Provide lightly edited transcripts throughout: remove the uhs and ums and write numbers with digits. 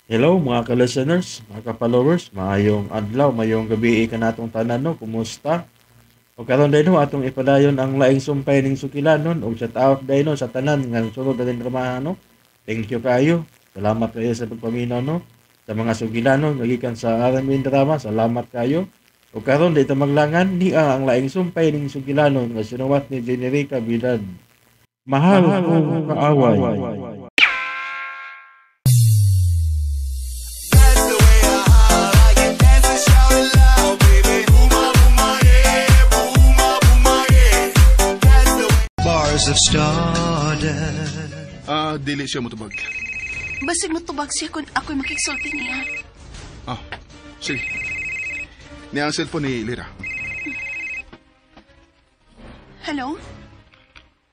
Hello mga ka-listeners, mga ka-followers, maayong adlaw, maayong gabi kanatong tanan no, kumusta? O karon dayno atong ipadayon ang laing sumpay ning sukilanon og shout out dayno sa tanan nga sulod din dramahan no. Thank you kaayo. Salamat kayo sa pagpaminaw no. Sa mga sukilanon nga gikan sa RMN Drama, salamat kayo. O karon dito maglangan niya ang laing sumpay ning sukilanon nga sinuwat ni Generica Bilad. Mahal kong kaaway. Bars of stardust. Ah, dili siya motubag. Basig motubag siya kung ako'y makigsulti niya. Ah, sige. Niya ang cellphone ni Lira. Hello?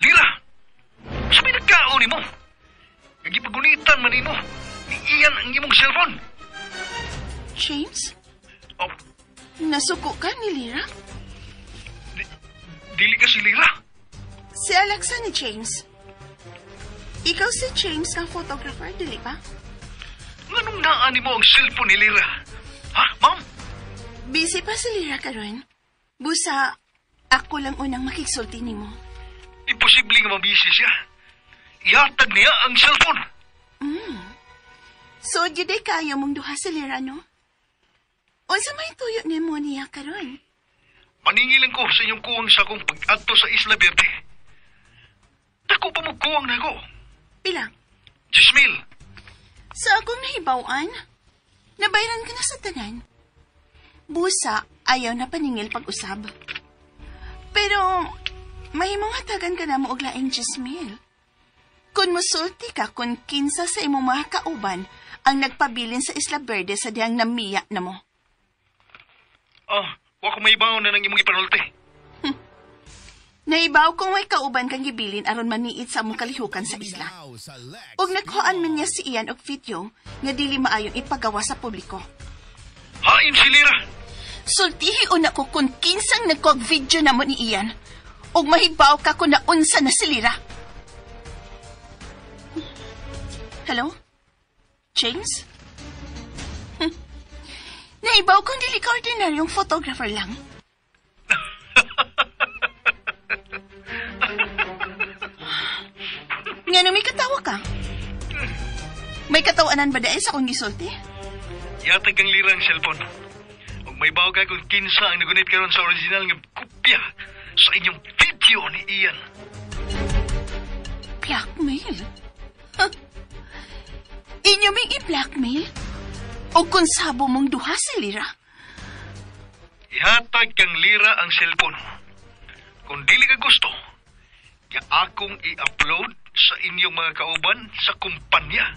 Lira! Sa may nagkaon ni mo? Nagipagunitan man ni mo. Ni Ian ang imong cellphone. James? Oh. Nasuko ka ni Lira? Dili ka si Lira? Si Alexa ni James. Ikaw si James ang photographer, dili ba? Nganong naa ni mo ang cellphone ni Lira? Ha, ma'am? Busy pa si Lira karon. Busa, ako lang unang makigsulti nimo. Imposible nga mabisi siya. Ihatag niya ang cellphone. So, gyud ay kayo mong duha si Lira, no? Unsa may tuyo nimo niya karon? Paningilan ko sa inyong kuwang sa akong pag-adto sa Isla Verde. Dako pa mo kuwang nako. Pila? 10,000. Sa akong nahibaw-an, nabayran ka na sa tanan. Busa, ayaw na paningil pag-usab. Pero, may mga hatagan ka na mo og laing 10,000. Kung musulti ka kung kinsa sa imong mga kauban ang nagpabilin sa Isla Verde sa dihang namiya na mo. Ah, wa ko maibaw na nang imong ipanulti. Naibaw kung may kauban kang gibilin aron maniit sa among kalihukan sa isla. Ug nagkuhaan man niya si Ian og video nga dili maayong ipagawa sa publiko. Hain si Lira! Sultihi una ko kung kinsang nagkuhag video namo ni Ian. Ug mahibaw ka kung naunsa na si Lira. Hello? James? Naibaw kung dili ka ordinaryong photographer lang. Nga na may katawa ka. May katawanan ba dahil sa akong gisulti? Yatag kang Lira ang cellphone. Ug may baw ka kung kinsa ang nagunit karon sa original nga kopya sa inyong video ni Ian. Blackmail? Huh? Inyo may i-blackmail? O kung sabo mong duha si Lira? Ihatag kang Lira ang cellphone. Kung dili ka gusto, ya akong i-upload sa inyong mga kauban sa kumpanya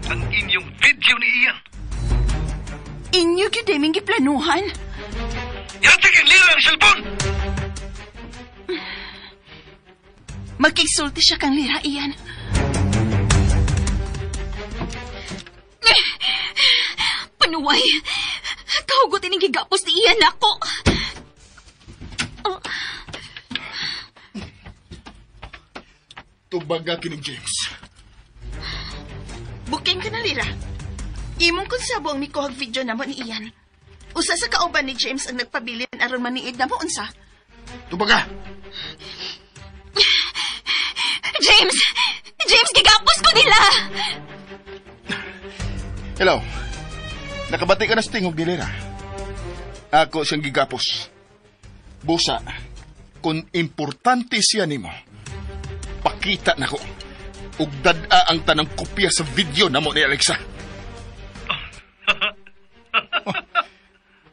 ang inyong video ni Ian. Inyo gyud aming giplanuhan. Ihatag kang Lira ang cellphone! Magkigsulti siya kang Lira, Ian. Panuway! Kahugutin ang gigapos ni Ian ako! Oh. Tubaga kining James. Buking ka na, Lira. Imong konsabo ang nikuhag video namo ni Ian. Usa sa kauban ni James ang nagpabilin aron maniid namo unsa. Tubaga! James! James, gigapos ko nila! Hello. Nakabati ka na sa tingog ni Lira. Ako siyang gigapos. Busa, kung importante siya nimo, pakita nako. Ug dad-a ang tanang kopya sa video namo ni Alexa. Oh,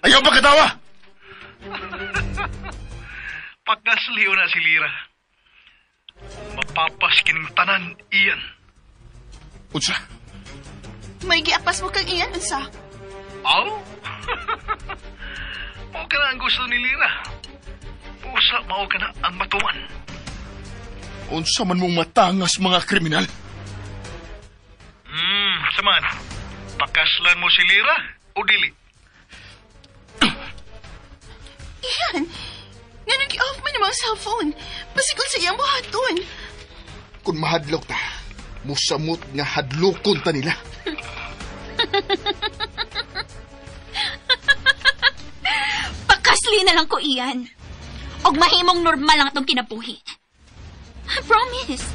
ayaw pa katawa! Pagkasliw na si Lira. Mapapas kining tanan, Ian. Unsa? May giapas mo kang Ian, unsa? Aw? Mao ka na ang gusto ni Lira. Pusa, mao ka na ang matuan. Unsa man mong matangas mga kriminal? Saman. Pakaslan mo si Lira o dili? Ian, nga nag-off man ang cellphone. Pasikol sa iyang buhaton. Kung mahadlok ta, musamot nga hadlokon ta nila. Pakasli na lang ko iyan. Og mahimong normal lang atong kinabuhi. I promise.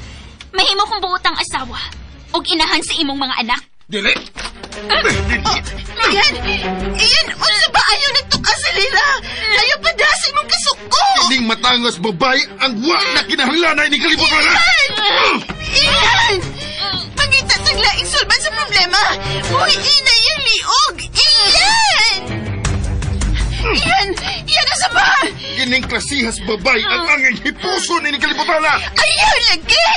Mahimo kong buot ang asawa. Og inahan sa imong mga anak. Dili! Iyan! Iyan! Unsa ba ayaw nagtuka sa Lira? Ayaw pa dasi mong kasuko! Ining matangas babae ang wa na kinahanglan na ining kalibutan na! Iyan! Iyan! Pangita tag laing sulban sa problema! Uy, ina iyang liog! Iyan! Iyan! Iyan asa ba? Kining klasihas babae ang anging hipuson ining kalibutan na! Ayaw lagi!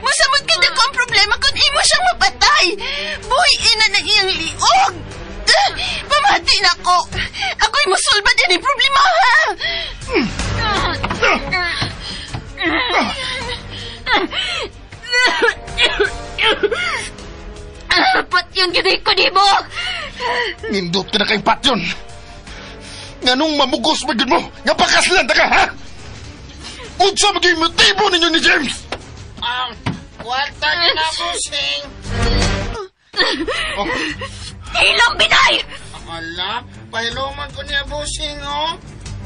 Masamot ka ko ang problema kung imo siyang mapatay! Buhi ina ng iyang liog! Pamati na ko! Ako'y musulba din ang problema, ha? Patyon gyud ko nimo. Nindot ka na kay Patyon! Nganong mamugos magyud mo? Nga pakaslan ta ka, ha? Unsa maging motibo ninyo ni James? Kwarta na, busing. Oh, Hilom binay! Ala, pahiluman ko niya, busing, oh.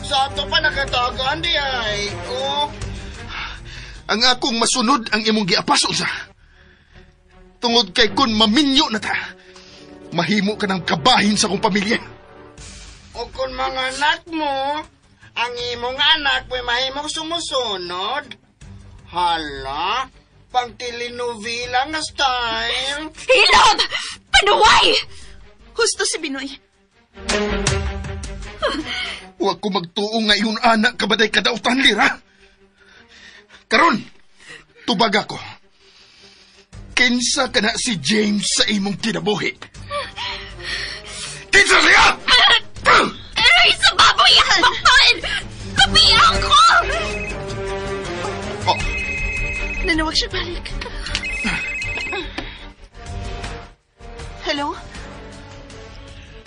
Sa ato pa nakatagaan di ay ko. Ang akong masunod ang imong giapas unsa. Tungod kay kun maminyo na ta, mahimo ka ng kabahin sa akong pamilya. O kung mga anak mo, ang imong anak may mahimong sumusunod. Hala, pang telenovela nga style. Hilom! Panuway! Husto si Binoy. Huwag ko magtuo ngayon anak kabaday kadautan lira. Karon, tubag ako. Kinsa ka na si James sa imong kinabuhi? Kinsa siya? Aray, sa baboy ang bakpan! Kapiyang ko! Oh, Nanawag siya balik. Hello?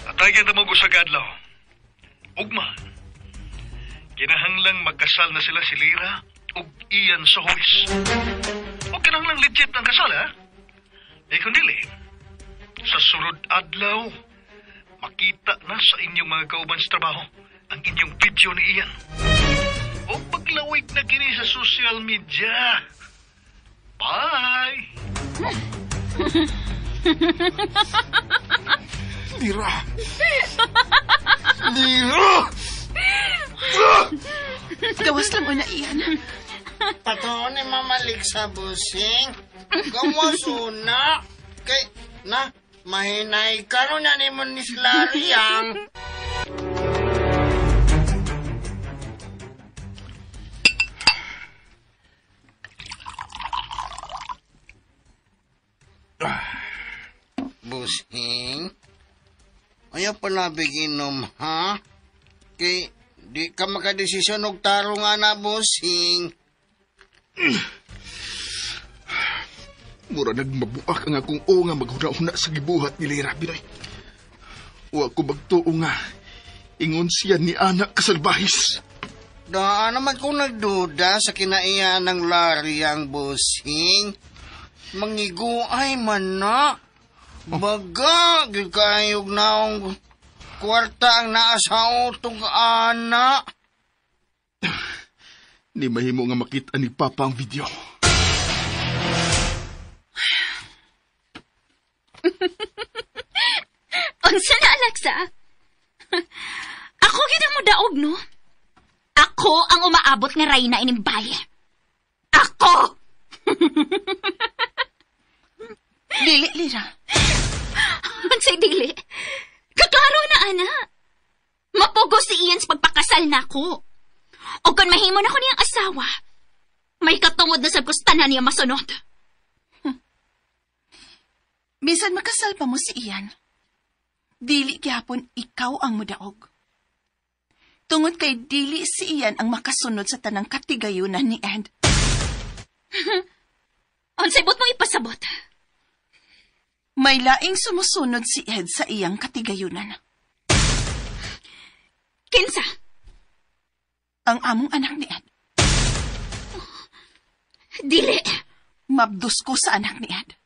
Atayan na mo sa kadlaw. Ugma. Kinahanglang magkasal na sila si Lira ug Ian sa huwis. O kinahanglang legit ang kasal, ha? Eh kung dili, sa sunod adlaw, makita na sa inyong mga kauban sa trabaho ang inyong video ni Ian. O paglawig na kini sa social media. Bye! Lira! Lira! Gawas lang una, Ian. Patuon ni mamalik sa busing. Gawas una. Kay, na, mahinay ka ron na ni mo ni Slariyang. Busing? Ayaw pa nabiginom, ha? Kay, di ka makadesisyon og taro nga na, busing. Mura nagmabuak ang akong o nga maghuna-huna sa gibuhat ni Lira, Binoy. Wa ko magtuo nga. Ingon siya ni anak kasalbahis. Daan naman kung nagduda sa kinaiya ng Larry ang busing. Mangiguay man na. Baga, gyud kaayog naong kwarta ang naa sa utong ana. Ni mahimo nga makita ni Papa ang video. Unsa na, Alexa? Ako gid ang mudaog, no? Ako ang umaabot nga rayna ining bahay. Ako! Dili, Lira. Unsay dili? Kaklaro na, ana. Mapugo si Ian sa pagpakasal na ako. O kung mahimo na ko niyang asawa, may katungod na sa gustanan niya masunod. Bisan makasal pa mo si Ian. Dili gyapon ikaw ang mudaog. Tungod kay dili si Ian ang makasunod sa tanang katigayunan ni Ed. Unsay bot mo ipasabot? May laing sumusunod si Ed sa iyang katigayunan. Kinsa? Ang among anak ni Ed. Dili. Mabdus ko sa anak ni Ed.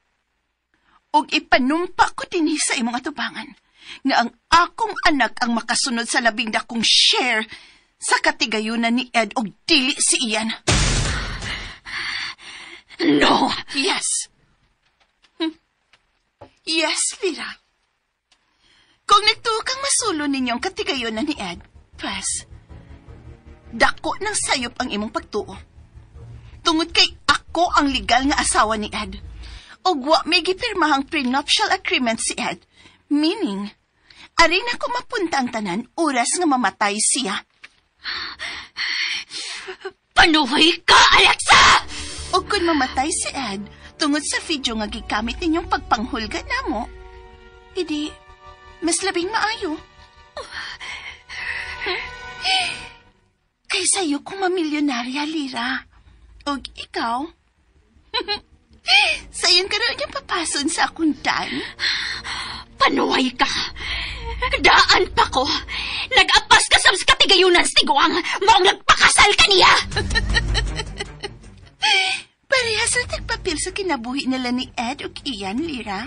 Og ipanumpa ko dinhi sa imong atubangan nga ang akong anak ang makasunod sa labing dakong share sa katigayunan ni Ed og dili si Ian. No! Yes. Yes, Lira. Kung nagtuo kang masulo ninyo ang katigayunan ni Ed, pues, dako ng sayop ang imong pagtuo. Tungod kay ako ang legal nga asawa ni Ed. Ug wa may gipirmahang prenuptial agreement si Ed. Meaning, ari na ko mapunta ang tanan oras nga mamatay siya. Panuhay ka, Alexa! O kung mamatay si Ed, tungod sa video nga gigamit ninyong pagpanghulga namo, idi, mas labing maayo. Kay sayo kung mamilyonarya, Lira. Og ikaw, sayon ka raw niyang papason sa akong dan. Panuhay ka! Daan pa ko! Nag-apas ka sa katigayunan sa tiguang! Maong nagpakasal ka niya! Parehas na tagpapil sa kinabuhi nila ni Ed ug Ian, Lira.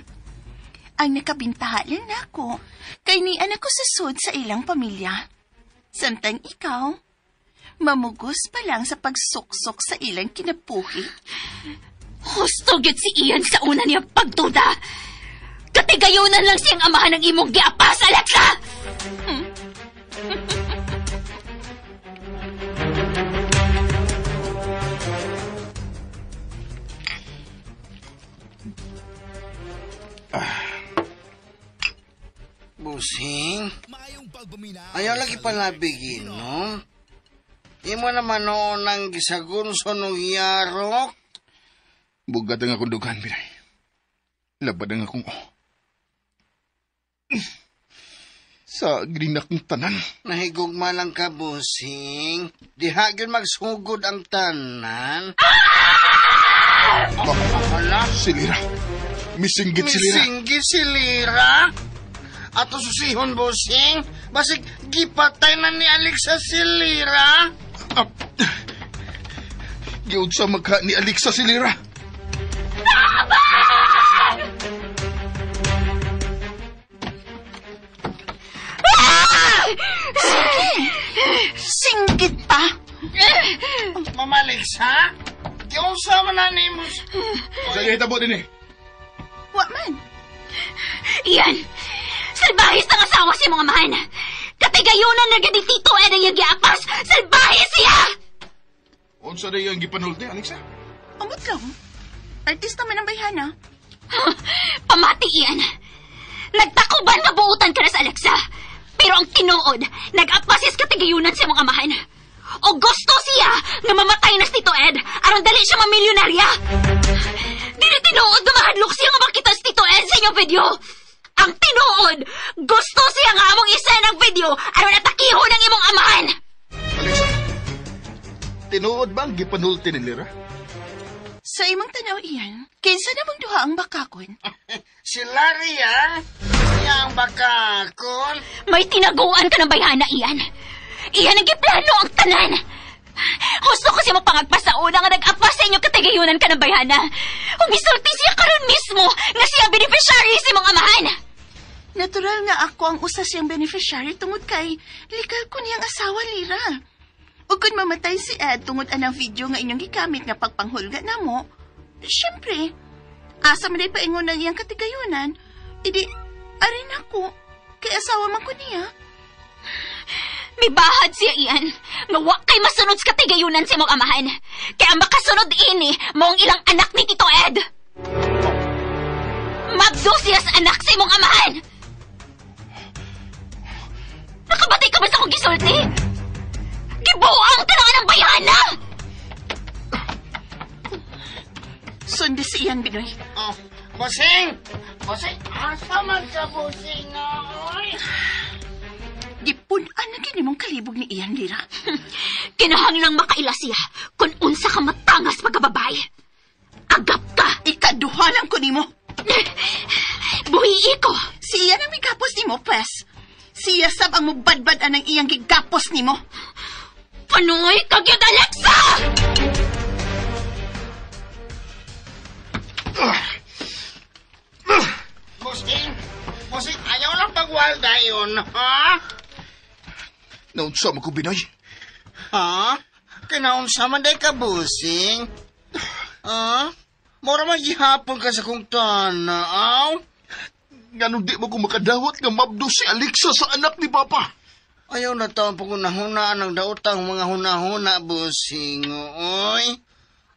Ang nakabintaha lang nako, kay ni anak ko susod sa ilang pamilya. Samtang ikaw, mamugos pa lang sa pagsuksok sa ilang kinabuhi. Husto gyud si Ian sa una niyang pagduda. Katigayunan lang siyang amahan ng imong giapas, Alexa! Busing, ayaw lagi palabigin, no? Imo naman noon ang gisagun sa nung yarok. Bugat ang akong dugan, Biray. Labad ang akong oh. Sa green akong tanan. Nahigugma lang ka, Busing. Diha gyud magsugod ang tanan. Hala, Si Lira. Misinggit si Lira. Misinggi si Lira. Ato susihon, Busing. Basig gipatay na ni Alexa si Lira. Ah, giunsa magka ni Alexa si Lira. Singgit pa! Mama Alexa, giunsa man na nimo. Sa gihitabo din eh. Wa man. Ian! Salbahis ng asawa si mga amahan! Katigayunan na gani Tito Ed ang iyang giapas! Salbahis siya! Unsa na iyang gipanulti, Alexa? Amot lang. Artista man ang bayhana. Pamati, Ian! Nagtakuban nga buutan ka na sa Alexa! Pero ang tinuod, nag-apasis katigayunan sa mga amahan. O gusto siya nga mamatay na si Tito Ed aron dali siya mamilyonarya. Dili tinuod nga mahadlok siya nga makita si Tito Ed sa inyong video. Ang tinuod, gusto siya nga among isend ang video aron atakihon ang imong amahan. Alexa, tinuod ba ang gipanulti ni Lira? Sa imong tanaw iyan, kinsa namang duha ang bakakon? Si Larry, ah. Siya ang bakakon. May tinaguan ka ng bayhana, Ian. Iyan ang giplano ang tanan. Gusto ko siya mapangagpas sa una nga nag-apas sa inyong katigayunan ka ng bayhana. Umisulti siya karon mismo nga siya beneficiary sa imong amahan. Natural nga ako ang usa siyang beneficiary tungod kay legal ko niyang asawa, Lira. Ug kung mamatay si Ed tungod anang video nga inyong gigamit nga pagpanghulga namo, syempre, asa man day paingon ng iyang katigayunan, idi, arin ako, kay asawa man ko niya. Mibahad siya, Ian. Nga wa kay masunod sa katigayunan sa imong amahan. Kaya ang makasunod ini, maong ilang anak ni Tito Ed. Mabdo siya sa anak sa imong amahan. Nakabati ka ba sa akong gisulti? Gibuang ka na nga ng bayhana! Sundi si Ian, Binoy. Oh, Busing! Busing, asa man ka, Busing, oy? Gipun-an na gini mong kalibog ni Ian, Lira. Kinahanglang makaila siya kung unsa ka matangas pagkababae. Agap ka! Ikaduha lang ko nimo. Buhii ko! Si Ian ang migapos nimo, pwes. Siya sab ang mubadbad anang iyang gigapos nimo. Panoy ka gyud, Alexa! Busing! Busing, ayaw lang pagwalda yun, ha? Naunsa man ko, Binoy. Ha? Kinaunsa man day ka, Busing? Ha? Mura man gihapon ka sa kong tanaw. Nganong di mo ko makadawat nga mabdo si Alexa sa anak ni Papa. Ayaw na taong pagunahunaan ang daotang mga hunahuna, Busing. Oy.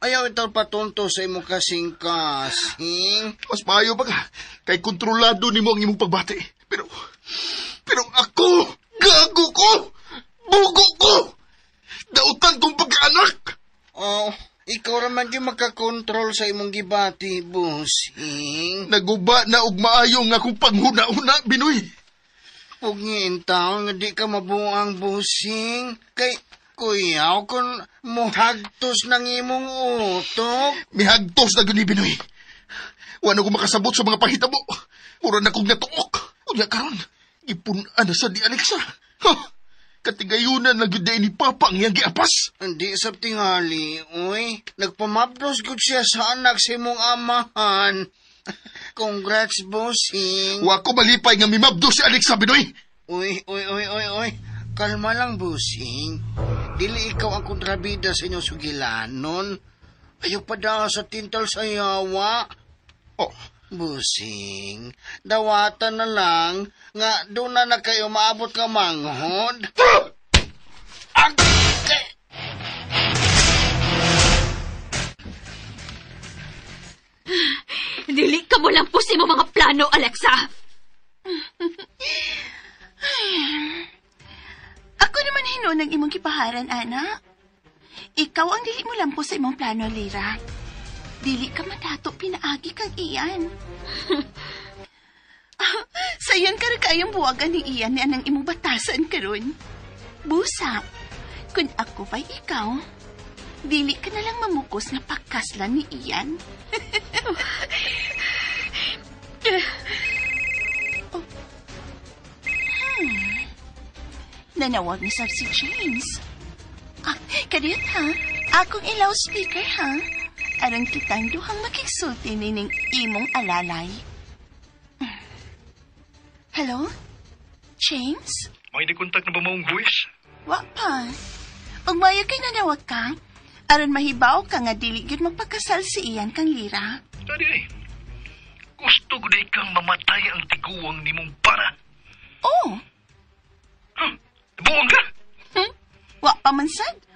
Ayaw itaw patunto sa imong kasing-kasing. Mas maayo pa ka. Kay kontrolado nimo ang imong pagbati. Pero ako, gago ko, bugo ko, dautan kong pagkaanak. Oh, ikaw raman yung makakontrol sa imong gibati, Busing. Naguba na og maayo nga akong panghuna-huna, Binoy. Huwag niya taon nga di ka mabuang, Busing. Kay, kuyaw, kung muhagtos ng imong utok. Mihagtos na gyud ni Binoy. Wala ko makasabot sa mga pahitabo. Mura na kong natuok. Unya karon, gipun-an na sa ni Alexa. Ha! Katigayunan na gyud ni Papa ang iyang giapas. Hindi sa tingali, uy. Nagpamabdos gud siya sa anak sa imong amahan. Congrats, Busing. Wa ko malipay nga mimabdos si Alexa, Binoy. Uy, uy, uy, uy, uy. Kalma lang, Busing. Dili ikaw ang kontrabida sa inyong sugilanon. Ayaw pa daw sa tintal sa yawa. Oh. Busing, dawatan na lang nga doon na kayo maabot ka manghod. Dili ka mo lang pusi mo mga plano, Alexa. Ako naman hinuon ang imong gipaharan, Ana. Ikaw ang dili mo lampo sa imong plano, Lira. Dili ka madato pinaagi kang Ian. Sayon ka rin kayong buwagan ni Ian ni anang imong batasan karon. Busa, kung ako pa'y ikaw, dili ka na lang mamukos na pagkaslan ni Ian. Oh. Nanawag ni Sir si James. Ah, kadiyot ha? Akong i-loudspeaker ha? Aron kitang duhang makigsulti nining imong alalay. Hello? James? May di-contact na ba maong huwis? Wa pa. Ug mayo kay nanawag ka, aron mahibaw ka nga dili gyud magpakasal si Ian kang Lira. Tadi ay. Gusto ko di kang mamatay ang tiguang nimong para. Oh. Huh? Buong ka? Wa pa man sad.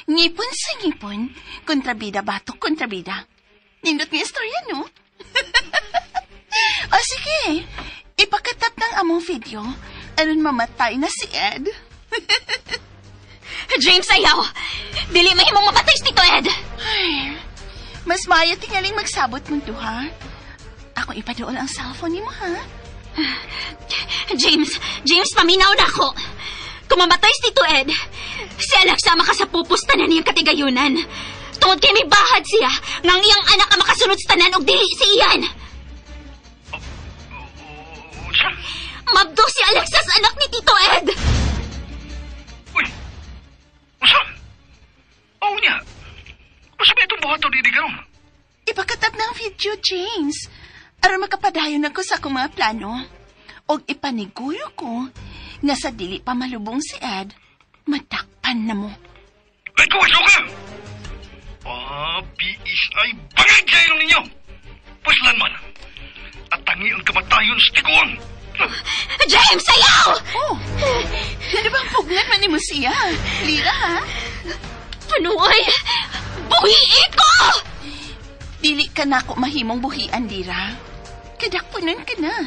Ngipon sa ngipon, kontrabida batok kontrabida. Nindot nga istorya, no? O sige, ipakatap ng among video, aron mamatay na si Ed. James, ayaw! Dili mahimong mamatay si Tito Ed! Ay, mas maayo tingaling magsabot mong duha. Ako ipadool ang cellphone nimo, ha? James, paminaw na ako! Kung mamatay si Tito Ed, si Alexa makasapupos tanan niyang katigayunan. Tungod kay may bahad siya, nga ang iyang anak ang makasunod sa tanan og dili si Ian. Unsa? Mabdo si Alexa sa anak ni Tito Ed! Uy! Unsa? Oo niya! Unsa ba itong buhato di karon? Ipakatap ng video, James. Aron makapadayon ako sa akong mga plano. Og ipaniguyo ko nga sa dili pa malubong si Ed, matakpan na mo. Ay, kuwaso ka! Ah, PSI, bangag sa ilong ninyo! Puslan man! At tangi ang kamatayon sa tiguang! James, ayaw! Oh, ano bang pugnan man ni mo siya? Lira, ha? Panuay! Buhiin ko! Dili ka na ako mahimong buhian, Lira. Kadakpunan ka na.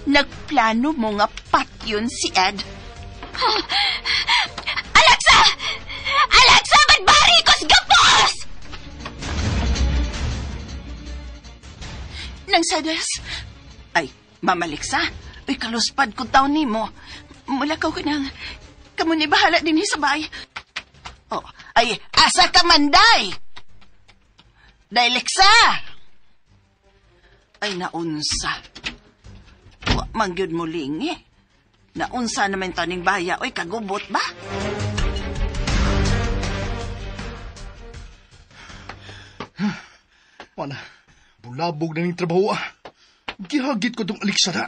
Nagplano mo nga patyon si Ed. Alexa! Alexa, badbari ko sa gapos! Nang sadas? Ay, Ma'am Alexa, uy, kaluspad ko taon ni mo. Mulakaw ko nang, kamo ni bahala din sa bahay. Oh, ay, asa ka man, day? Day, Alexa! Ay, naunsa. Wa man gyud mo lingi. Naunsa naman taning baya. Uy, kagubot ba? Wala, bulabog na ning trabaho ah. Gihagit ko tong Alexa na.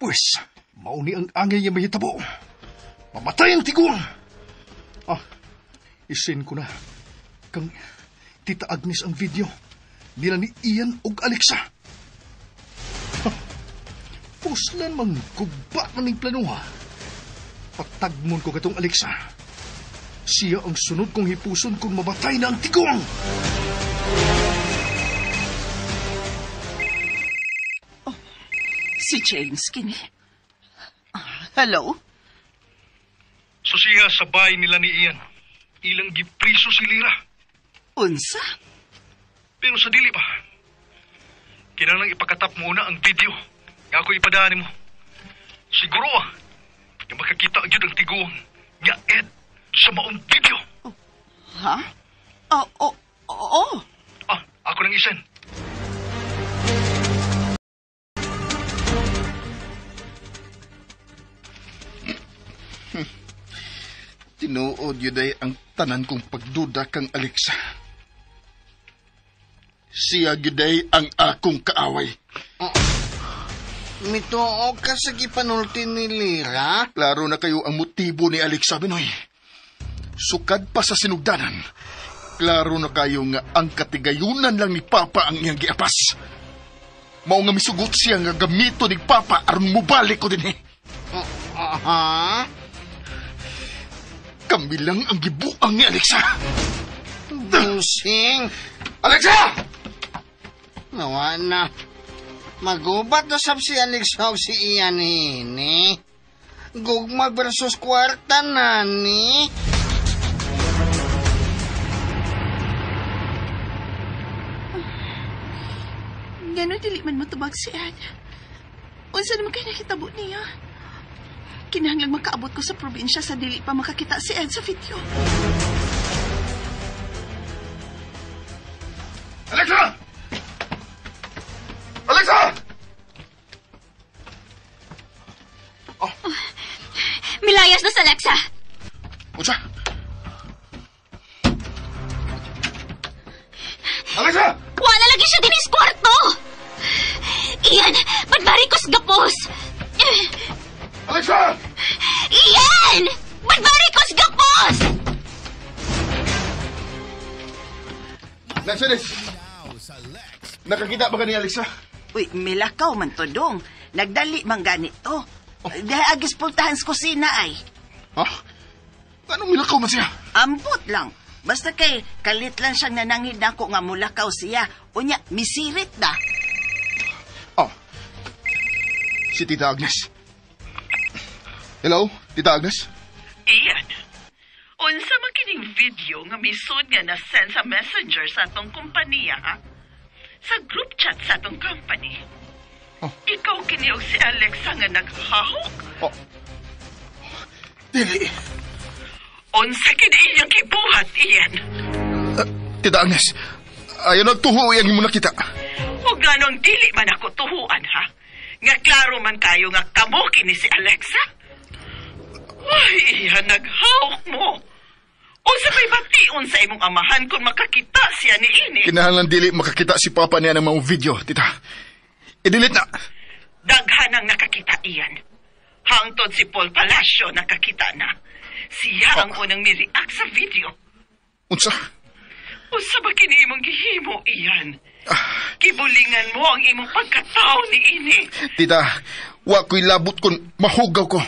Pwes, mauni ang angay niya mahitabo. Mamatay ang tiguang. Ah, isin ko na. Kang Tita Agnes ang video. Nila ni Ian og Alexa. Ha, puslan mang guba man ning planuha. Patagmon ko katong Alexa. Siya ang sunod kong hipuson kung mamatay na ang tiguang. Oh, si James kini. Hello? So siya sabay nila ni Ian. Ilang gipriso si Lira. Unsa? Pero sa dili pa. Kinahanglan ipakatap mo una ang video. Nga ako ipadaan mo. Siguro nga makakita gyud ang tiguang nga Ed sa maong video. Oh, ha? Oh, oh. Ah, ako nang isen. Tinuod yun ay ang tanan kong pagduda kang Alexa. Siya gyud ang akong kaaway. Mituo ka sa gipanulti ni Lira? Klaro na kayo ang motibo ni Alexa, Binoy. Sukad pa sa sinugdanan, klaro na kayo nga ang katigayunan lang ni Papa ang iyang giapas. Mao nga misugot siya nga gamito ni Papa aron mubalik ko din eh. Ha? Kami lang ang gibuang ni Alexa. Busing! Alexa! Nawa na. Magubat na sab si Alexa o si Ian ini. Gugma versus kwarta na ni. Gano'n dili man matubag si Ed. Unsa naman kayo nakitabo niya? Kinahanglang makaabot ko sa probinsya sa dili pa makakita si Ed sa video. Alexa! Alexa! Oh. Milayas na sa Alexa! Unsa? Alexa! Wala lagi siya din sa kwarto! Ian, ba't barikos gapos? Alexa! Ian! Ba't barikos gapos? Mercedes! Nakakita ba ka ni Alexa? Uy, milakaw man to dong. Nagdali man ganito. Oh. Dahil agis pultahan sa kusina ay. Ha? Anong milakaw man siya? Ambot lang. Basta kay kalit lang siyang nanangid nako nga mulakaw siya. Unya, misirit na. Oh. Si Tita Agnes. Hello, Tita Agnes? Ian, unsa man kining video nga misud nga na-send sa messenger sa atong kompanya, ha? Sa group chat sa atong company. Oh. Ikaw kini og si Alexa nga naghahok? Oh. Dili. Unsa kini iyang gibuhat, Ian? Tita Agnes, ayaw nagtuho iyang imo nakita. O ganong dili man ako tuhuan, ha? Nga klaro man kayo nga kamo kini si Alexa? Ay, iyan, naghawak mo. Unsa may bation sa imong amahan kung makakita siya ni ini? Kinahanglan dili makakita si Papa niya ng mga video, Tita. I-delete na. Daghan ang nakakita iyan. Hangtod si Paul Palacio nakakita na. Siya ang unang mi-react sa video. Unsa? Unsa ba kini imong gihimo iyan? Gibulingan mo ang imong pagkatao ni ini. Tita, wa ko'y labot kung mahugaw ko.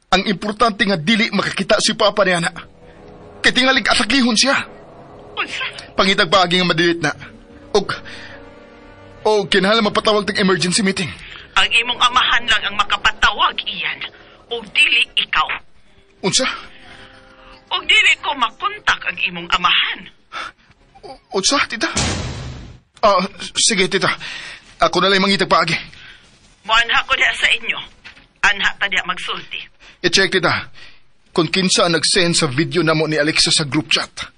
Ang importante nga dili makakita si Papa niya na. Kay tingalig atakihon siya. Unsa? Pangitag paagi nga madilit na. Og kinahanglan mapatawag tag emergency meeting. Ang imong amahan lang ang makapatawag iyan. Og dili ikaw. Unsa? Og dili ko makontak ang imong amahan. Unsa, Tita? Sige, Tita. Ako na lang mangitag paagi. Muanha ko diha sa inyo. Anha ta diha magsulti. I-check, Tita, kung kinsa ang nag-send sa video namo ni Alexa sa group chat.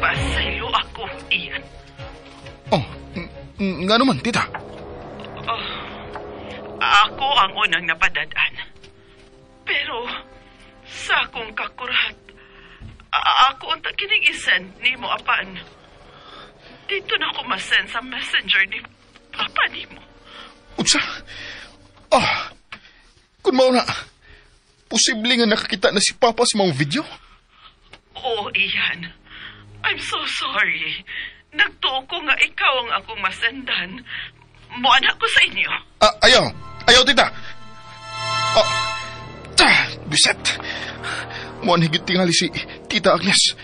Pasaylo ako, Ian. Oh, nga naman, Tita. Oh, ako ang unang napadadaan. Pero, sa akong kakurat, ako ang kining isend ni mo apan. Dito na ko masend sa messenger ni Papa ni mo. Unsa? Ah, kung mao na, posible nga nakakita na si Papa sa mga video? Oo, Ian. I'm so sorry. Nagtuo ko nga ikaw ang akong masendan. Muan ako sa inyo. Ah, ayaw. Ayaw, tita. Ah, biset. Muan higit tingali si Tita Agnes.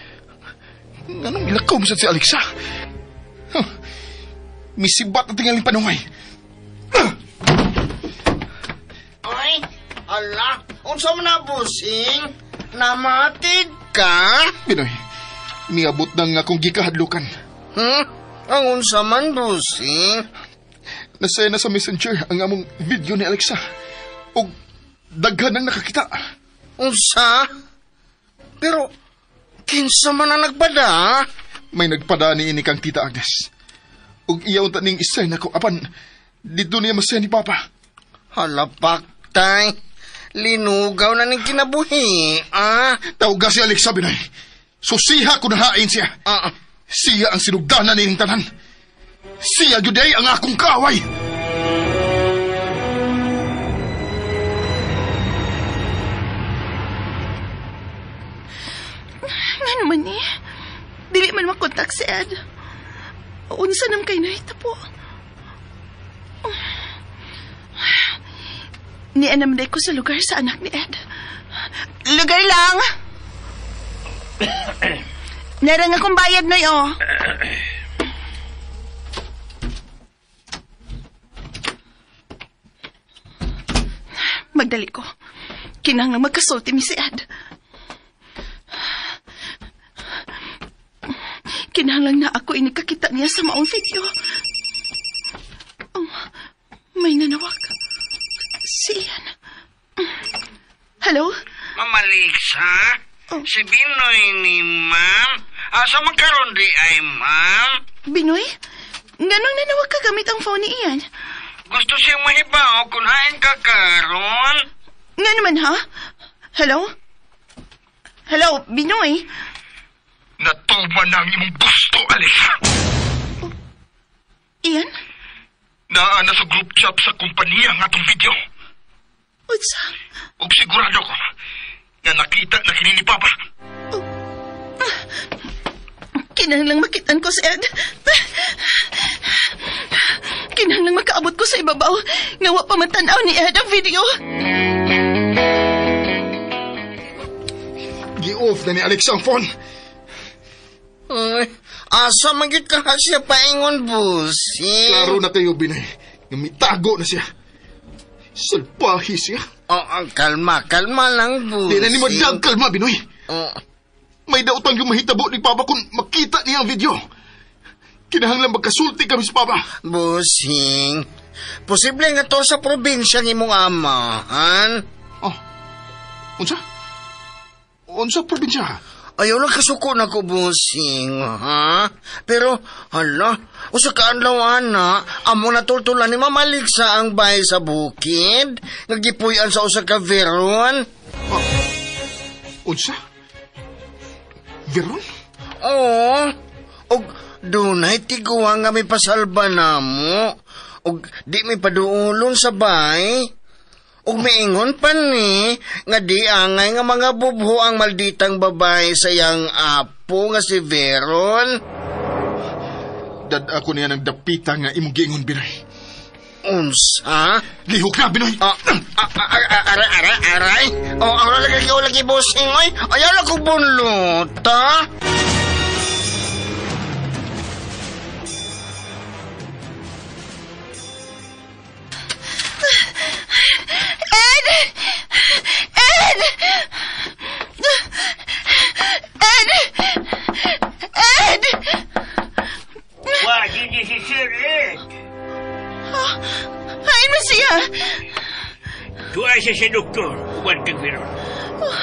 Anong ilakaw mo sa si Alexa? Huh. Misibat na tingaling panungay. Ay, ala, unsa man na, busing? Namatid ka? Binoy, miabot na nga akong gikahadlukan. Hmm? Ang unsa man, busing? Nasaya na sa messenger ang among video ni Alexa. Og daghan ang nakakita. Unsa? Pero, kinsa man ang nagpada? May nagpada ni ini kang Tita Agnes. Og iyaw ta ning isend ako apan dito niya masaya ni Papa. Hala, paktay. Linugaw na ning kinabuhi, ah? Tawga si Alexa, Binoy. Susiha ko nahain siya. Ah. Siya ang sinugdanan nining tanan. Siya gyud ay ang akong kaaway. Nga naman eh. Dili man makontak si Ed. Unsa nam kay nahitabo. Nianam ko sa lugar sa anak ni Ed. Lugar lang! Narang akong bayad noy, oh. Magdali ko. Kinahanglang magkasulti mi si Ed. Kinahanglang na ako inikakita niya sa maong video. Oh, may nanawag. Si Ian. Hello? Ma'am Alexa? Oh. Si Binoy ni ma'am? Asa man karon di ay, ma'am? Binoy? Nganong nanawag ka gamit ang phone ni Ian? Gusto siyang mahibaw kung hain ka karon. Nga naman, ha? Hello? Hello, Binoy? Natuman na ang imong gusto, Alexa. Oh. Ian? Naa na sa group chat sa kompanya ang atong video. Unsa? Ug sigurado ko nga nakita na kini ni Papa. Oh. Kinahanglang makitan ko si Ed. Kinahanglang makaabot ko sa ibabaw nga wa pa man-tan-aw ni Ed ang video. Gi-off na ni Alexa ang phone. Ay, asa man gyud ka siya paingon, busing? Klaro na kayo, Binay. Nga mitago na siya. Salbahe siya. Oh, kalma, kalma lang, busing. Di na ni Madag kalma, Binoy. Oh. May daotang yung mahitabo ni Papa kung makita niya ang video. Kinahanglan magkasulti kami sa Papa. Busing, posible nga to sa probinsya ng imong amahan. Oh, unsa? Unsa probinsya? Ayaw lang kasuko na ko, busing, ha? Pero, hala, usa ka adlaw, ana, amo natultulan ni Ma'am Alexa ang bahay sa bukid, nagipuy-an sa usa ka veron. Oh, unsa? Veron? Oo. Og dunay tiguang nga may pasalba namo. Og di may paduulon sa bahay. Og miingon pa ni nga di angay nga mga bubho ang malditang babae sa iyang apo nga si Veron. Dad ako niya ng dapita nga imong giingon, Binoy. Unsa? Lihok na, Binoy! Aray, aray, aray! Oh, aray, lagi, lagi, bossing, oy! Ayaw lang ko bunluta! Ed! Ed! Ed! Ed! Wa, di si Sir Ed. Hain mo siya. Tuwa siya sa doktor, uban kang Veron.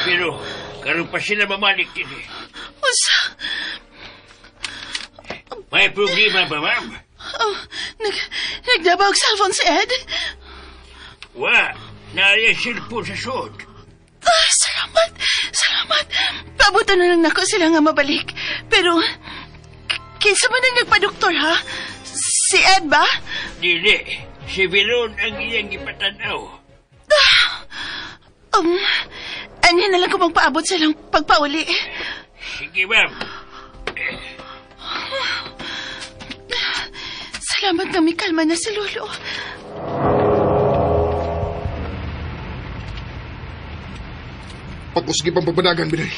Pero, karon pa sila mamalik din eh. Unsa? May problema ba, ma'am? Oh, nagdaba og cellphone si Ed? Wa, naaya cellphone sa suod. Ah, salamat, salamat. Pabuto na lang nako sila nga mabalik. Pero, kinsa man ang nagpa-doktor, ha? Si Ed ba? Dili, Si Veron ang iyang ipatanaw. Ano na lang ko magpaabot sa ilang pagpauli. Sige, ma'am. Salamat nga may kalma na si Lolo. Pag-usgi pang pabanagan, Binoy.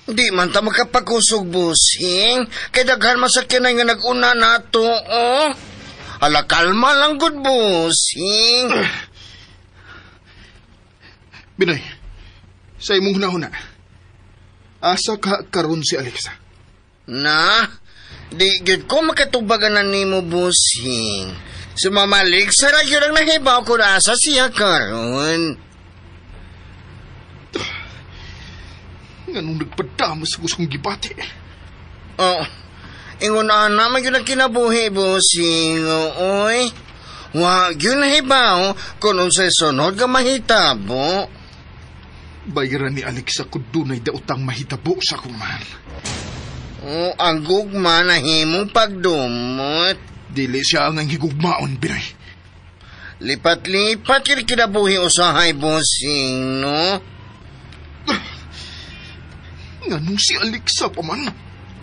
Di man ta makapagkusog, busing. Kay daghan masakyan nga nag-una nato, oh. Ala, kalma lang, good busing. Binoy, sa imong hunahuna, asa ka karon si Alexa? Na, di gyud ko makatubagan na nimo, busing. Si Mama Alexa ra gyud ang nahibaw kung asa siya karon. Nganong nagpadamos sa kong gibati? Oh, ingon ana man gyud ang kinabuhi, busing. Oy, wa gyud nahibaw kung unsay sunod nga mahitabo. Bayaran ni Alexa kung dunay daotang mahitabo sa akong mahal. Oh, ang gugma na himong pagdumot. Dili siya ang higugmaon, Binoy. Lipat-lipat yun kinabuhi usahay, busing, no? Nganong si Alexa pa man?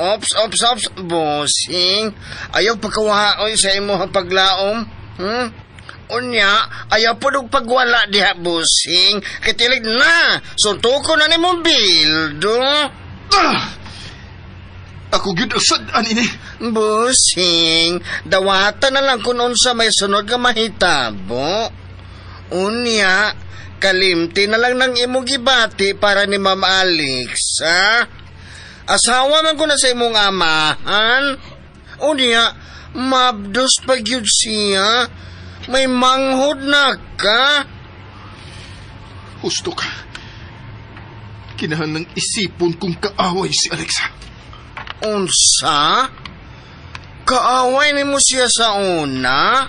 Ops, ops, ops, busing. Ayaw pagkawaoy sa imong paglaom. Unya, ayaw po nung pagwala diha, busing. Kitilig na, suntuko na ni mong bildo. Ako gyud ang sad-an ini. Busing, dawata na lang kung unsa may sunod nga mahitabo. Unya, kalimti na lang ng imong gibati para ni Ma'am Alexa. Asawa man ko na sa imong amahan. Unya, mabdos pa gyud siya. May manghod na ka. Husto ka. Kinahanglang isipon kung kaaway si Alexa. Unsa? Kaaway nimo siya sa una?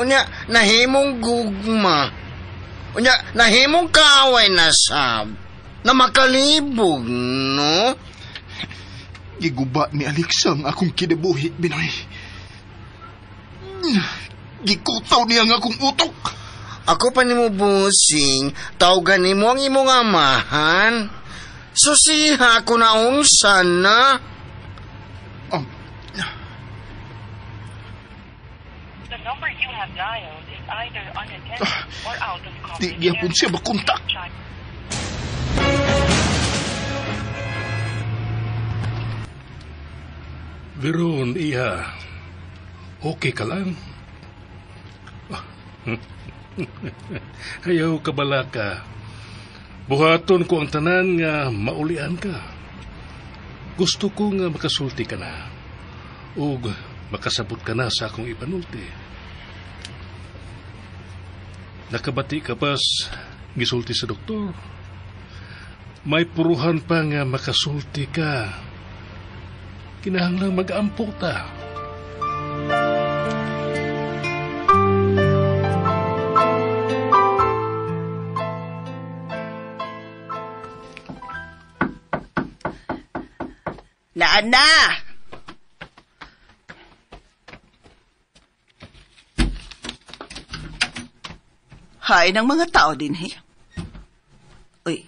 Unya, nahimong gugma. Unya, nahimong kaaway na sab. Na makalibog, no? Giguba ni Alexa ang akong kinabuhi, Binoy. Gikutaw niya ang akong utok. Ako pa nimo, busing, tawgan nimo ang imong amahan. Susiha ko na unsa na. The number you have dialed is either unattended or out of Di gyapon siya makontak. Veron, iha. Okay ka lang? Ayaw kabala ka. Buhaton ko ang tanan nga maulian ka. Gusto ko nga makasulti ka na. Ug makasabot ka na sa akong ipanulti. Nakabati ka pas gisulti sa doktor. May puruhan pa nga makasulti ka. Kinahanglang mag-ampo ta. Naan na! Hay ng mga tao din, he. Uy,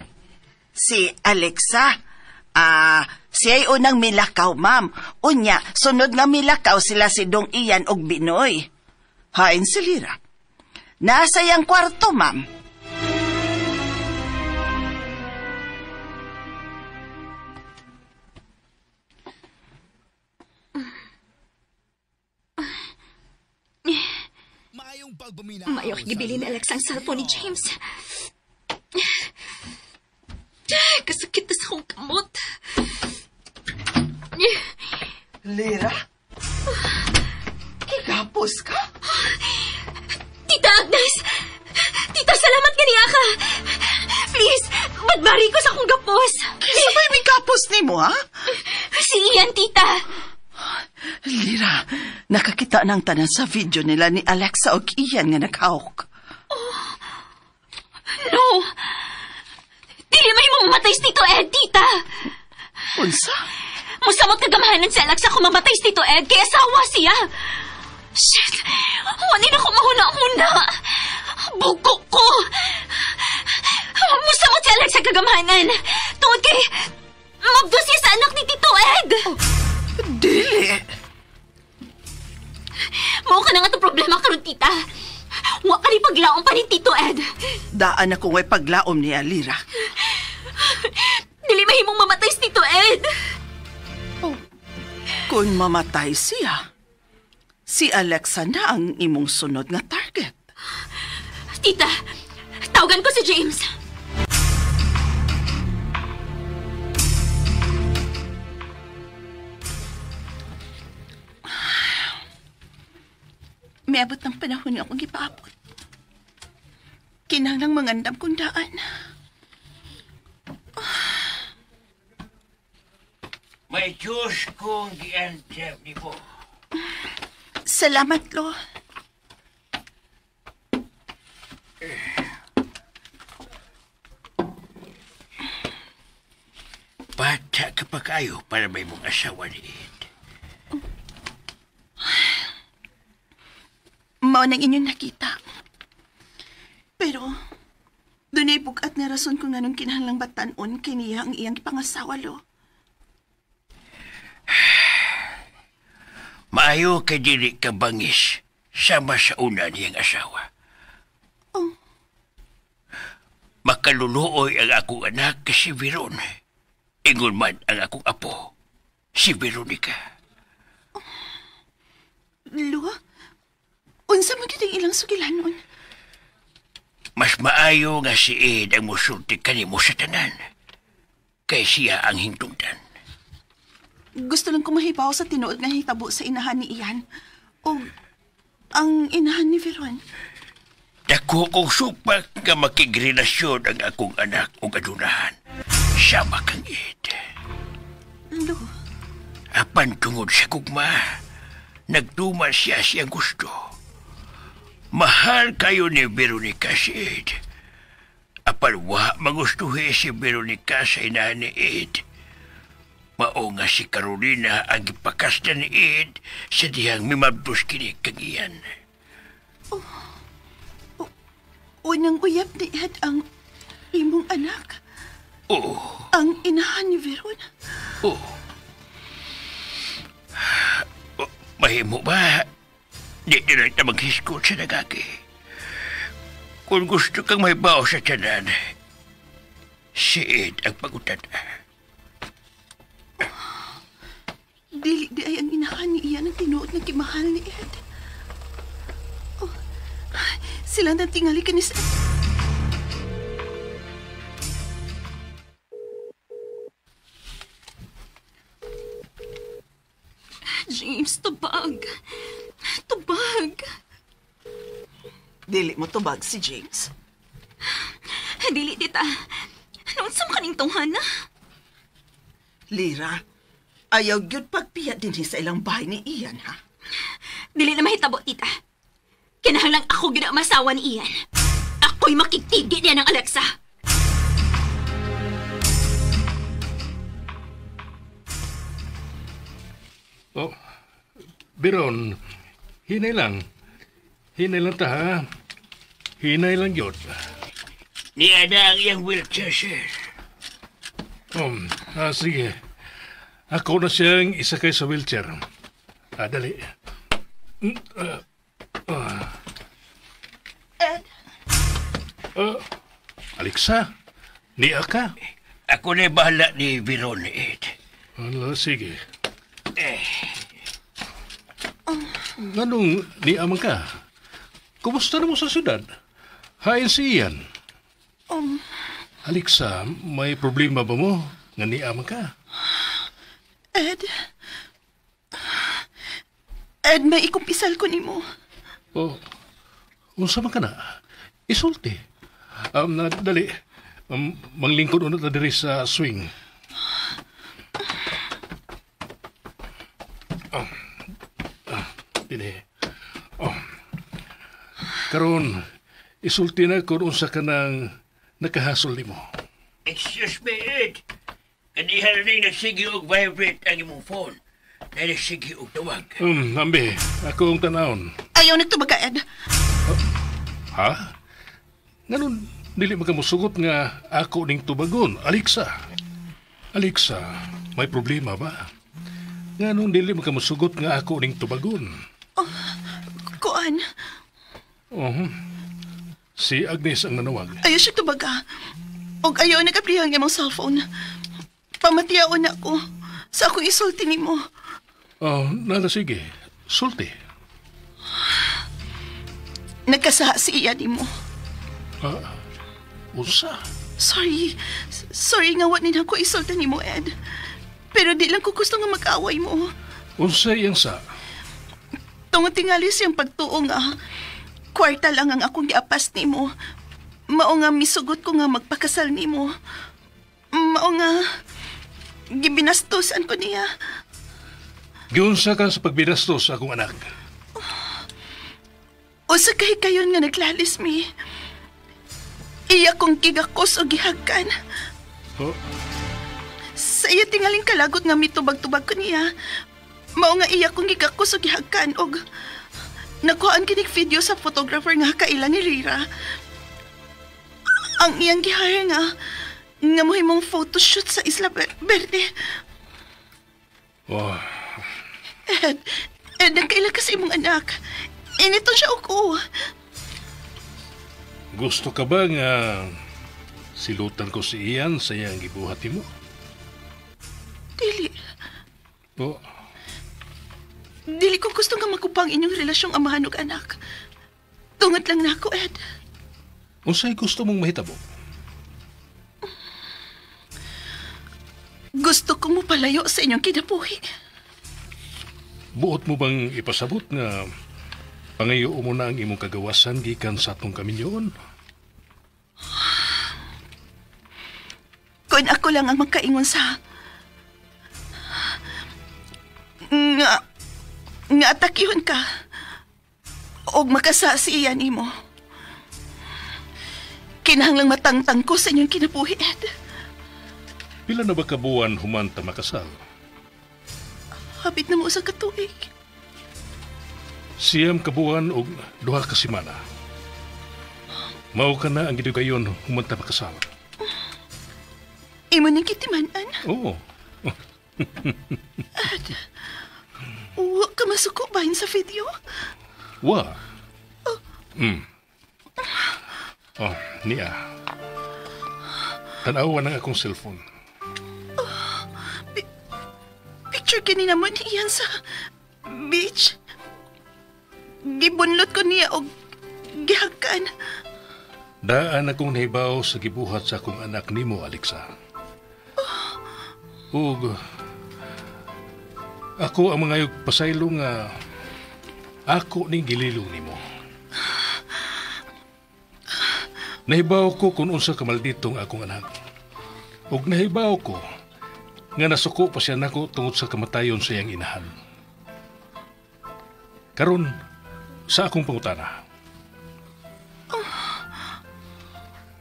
si Alexa, siya'y unang milakaw, ma'am. Unya, sunod nga milakaw sila si Dong Ian og Binoy. Hain si Lira. Nasa iyang kwarto, ma'am. Mayo gibili ni Alexa ang cellphone ni James. Kasakit na sa akong kamot. Lira? Kigapos ka? Tita Agnes! Tita, salamat nga niya ka! Please, badbari ko sa akong gapos. Kinsa may may gapos nimo, ha? Si Ian, tita. Lira, nakakita ng tanan sa video nila ni Alexa og Ian nga naghawk. Oh, no! Dili may mamatay si Tito Ed, tita! Unsa? Musamot kagamahanan si Alexa kung mamatay si Tito Ed, kaya asawa siya! Shit! Wala na ko mahuna-huna. Bugo ko. Musta mo si Alexa kagamhanan. Tungod kay mabdo siya sa anak ni Tito Ed. Oh, dili. Mao ka na nga itong problema karon, tita. Wa ka ni paglaom pa ni Tito Ed. Daan ako ngay paglaom ni Alira. Dili mahimong mamatay si Tito Ed. Oh, kung mamatay siya, si Alexa na ang imong sunod nga target. Tita, tawagan ko si James. Miabot ng panahon nga akong gipaabot. Kinahanglang mangandam kong daan. May Diyos kong giandam ni mo. Salamat, Lo. Bata ka pa kayo para may mong asawa ni Ed. Mao nang inyong nakita. Pero, dunay bugat na rason kung anong kinahanglang batanon kay niya ang iyang ipangasawa, Lo. Maayo kay dili ka bangis sama sa una niyang asawa. Oh. Makaluluoy ang akong anak si Veron. Ingon man ang akong apo, si Veronica. Oh. Lo, unsa man gyud ang ilang sugilanon? Mas maayo nga si Ed ang musulti kanimo sa tanan. Kay siya ang hingtungdan. Gusto lang ko mahibaw sa tinuod nga hitabo sa inahan ni Ian o ang inahan ni Veron. Dako kong supak nga makigrelasyon ang akong anak o adunahan. Sama kang Ed. Lo. Apan tungod sa gugma, nagduma siya siyang gusto. Mahal kayo ni Veronica si Ed. Apan wa magustuhi si Veronica sa inahan ni Ed. Mao nga si Carolina ang gipakasda ni Ed sa dihang mimabdos kini kang iyan. Oh, oh, unang uyab ni Ed ang imong anak. Oo. Ang inahan ni Veron. Oo. Oh, mahimo ba? Di na lang maghiskot sa nagaki. Kung gusto kang may bao sa tiyanan, si Ed ang pagutan. Dili di ay ang inahan ni Ian ang tinuod na kimahal ni Ed. Oh, sila nang tingali ka ni sa... James, tubag. Tubag. Dili mo tubag si James. Dili, tita. Noon sa makaning tunghan na? Lira, ayaw gyud pagpiya din sa ilang bahay ni Ian, ha? Dili na mahitabo, tita. Kinahanglang ako gyud ang masawa ni Ian. Ako'y makitigi niya ng Alexa. Oh, Biron, hinay lang. Hinay lang ta, ha? Hinay lang yun. Niya na ang iyang wheelchair, sir. Sige. Ako na siyang isakay sa wheelchair. Dali. Ed? Alexa, niya ka? Ako na bahala ni Biron, Ed. Sige. Nganong niamang ka? Kumusta na mo sa syudad? Hain si Ian. Alexa, may problema ba mo? Nga niamang ka? Ed? Ed, may ikumpisal ko nimo. Oh, unsa man ka na? Isulti. Dali. Manglingkod una ta diri sa swing. Dili. Oh. Karon, isulti na kung unsa ka nang nakahasol nimo. Excuse me, Ed. Kanihan na nagsige og vibrate ang imong phone. Nagsige og tawag. Ambi, ako ang tanawon. Ayaw nagtubag ka, Ed. Ha? Nganon, dili makamusugot nga ako ning tubagon, Alexa. Alexa, may problema ba? Nganon, dili makamusugot nga ako ning tubagon. Oh, kuan. Oh, si Agnes ang nanawag. Ayaw siya tubaga. Og ayaw nag-aplihan ang imong cellphone. Pamatiyaon ako sa akong isulti nimo. Oh, nala sige. Sulti. Nagkasaha si iya nimo. Unsa? Sorry. Sorry nga wa ni nako isulti nimo, Ed. Pero di lang ko gusto nga mag-away mo. Unsa iyang sa? Tungod tingali siyang pagtuo nga kwarta lang ang akong giapas nimo. Mao nga misugot ko nga magpakasal nimo. Mao nga gibinastusan ko niya. Giunsa ka sa pagbinastos sa akong anak. Usa kay kayon nga naglalis mi. Iya kong gigakos o gihagkan. Oh? Sa iya tingaling kalagot nga mitubag-tubag ko niya. Mao nga iya kong gigakos o gihagkan og nakuhaan kinig video sa photographer nga kaila ni Rira. Ang iyang gihire nga mohimong photoshoot sa Isla Verde. Oh. Ed, nagkaila ka sa imong anak. Initon siya og ko. Gusto ka ba nga silutan ko si Ian sa iyang gibuhat nimo? Dili. Oh. Dili ko gusto nga makupang inyong relasyong amahan ug anak. Tungod lang nako, Ed. Unsay gusto mong mahitabo? Gusto kong mopalayo sa inyong kinabuhi. Buot mo bang ipasabot nga pangayo mo na ang imong kagawasan gikan sa atong kaminyoon? Kung ako lang ang magkaingon sa nga atakihon ka og makasasi iya nimo. Kinahanglang matangtang ko sa inyong kinabuhi, Ed. Pila na ba kabuwan human ta makasal? Hapit na mo sa katuig. 9 kabuwan og 2 ka semana. Mao ka na ang gidugayon human ta makasal. Imo ning kitiman-an? Oo. Ed, wa ka masuko bahin sa video? Wa. Oh. Oh, niya. Tanawa ng akong cellphone. Oh, picture kini naman iyan sa beach. Gibunlot ko niya og gihakan. Daan akong nahibaw sa gibuhat sa akong anak nimo, Alexa. Oh. Ug ako ang mga pasaylo nga ako ning gililo nimo. Nahibaw ko kung unsa kamalditong akong anak. Ug nahibaw ko nga nasuko pa siya nako tungod sa kamatayon sa iyang inahan. Karon sa akong pangutana.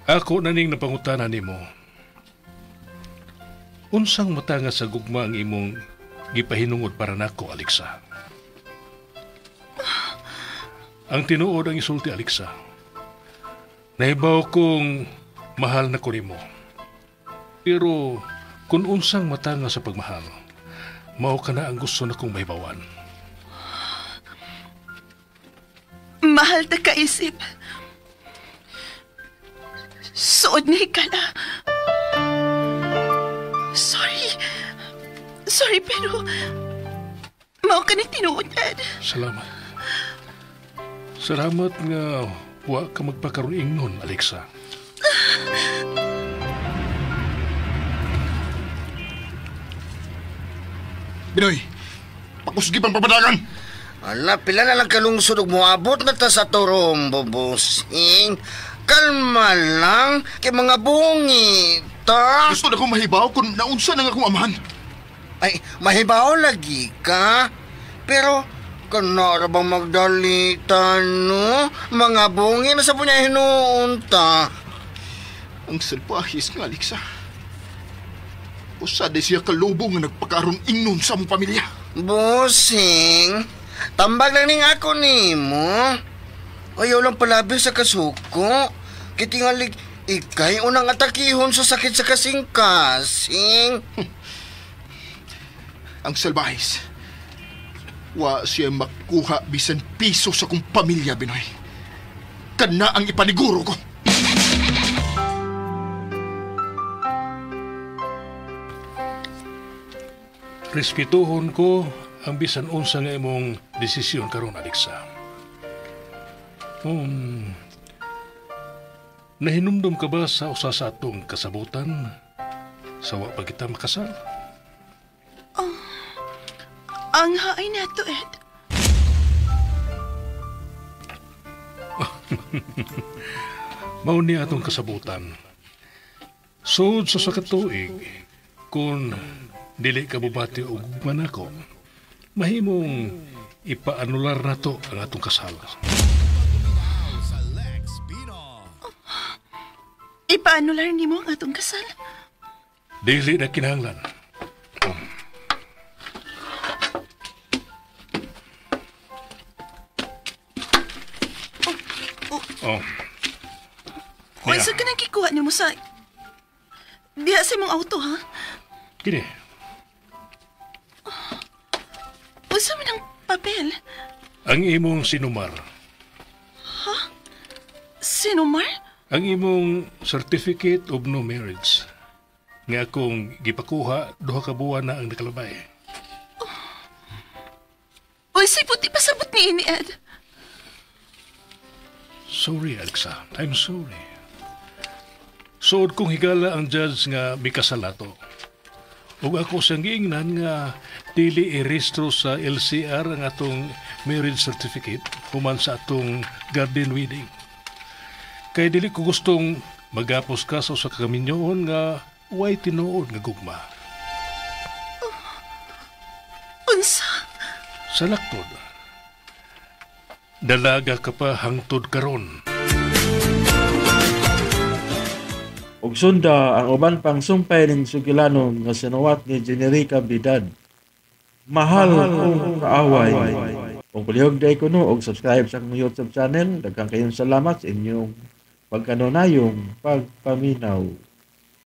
Ako na ning napangutana nimo. Unsang mata nga sa gugma ang imong gipahinungod para nako, Alexa? Ang tinuod ang isulti, Alexa. Nahibaw kong mahal na ko nimo. Pero kung unsang mata nga sa pagmahal, mao ka na ang gusto na kong mahibawan. Mahal ta kaisip. Suod ni hikala. Sorry. Sorry, pero mao ka ni tinuod, Ed. Salamat. Salamat nga wa ka magpakaroon ingnon, Alexa. Binoy, pakusgi pang papadagan. Ala, pila na lang kalungsod og moabot na ta sa Torombo, bossing. Kalma lang, kay mga bungi ta. Gusto na kong mahibaw kung naunsa na nga akong amahan. Ay, mahibaw lagi ka. Pero, kanara bang magdalita, no? Mga bungi na sa punya hinuon ta. Ang salpahis nga, Alexa. Usa di siya kalubong nga nagpakaroon ingnon sa among pamilya. Bossing, tambag lang ning ako nimo. Ayaw lang palabi sa kasuko. Kitingalig, ikay unang atakihon sa sakit sa kasing-kasing. Ang salbahis, wa siya makuha bisan piso sa kong pamilya, Binoy. Kana ang ipaniguro ko. Respetuhon ko ang bisan unsa nga imong desisyon karon, Alexa. Nahinumdum ka ba sa usa sa atong kasabutan sa wa pa kita makasal? Oh, ang haay nato, Ed. Mao ni atong kasabutan. Sud sa katuig, kung dili ka bubati og gugma nako, mahimong ipaanular nato ang atong kasal. Ipaanular nimo ang atong kasal? Dili na kinahanglan. Oh. Unsa ka nang gikuha nimo sa diha sa imong auto, ha? Kini. Unsa man ang papel? Ang imong sinumar. Ha? Sinumar? Ang imong certificate of no marriage. Nga akong gipakuha, 2 ka buwan na ang nakalabay. Oh. Uy, say puti pasabot ni ini, Ed. Sorry, Alexa. I'm sorry. Suod kong higala ang judge nga mikasal ato. Ug ako siyang giingnan nga dili irehistro sa LCR ang atong marriage certificate human sa atong garden wedding. Kay dili ko gustong magapos ka sa usa ka kaminyoon nga way tinuod nga gugma. Oh, unsa? Sa laktod. Dalaga ka pa hangtod karon. Ug sunda ang uban pang sumpay ning sugilanon nga sinuwat ni Generica Bidad. Mahal kong kaaway. Kung palihog day kuno og subscribe sa akong YouTube channel, daghang kayong salamat sa inyong pagkanunayong pagpaminaw.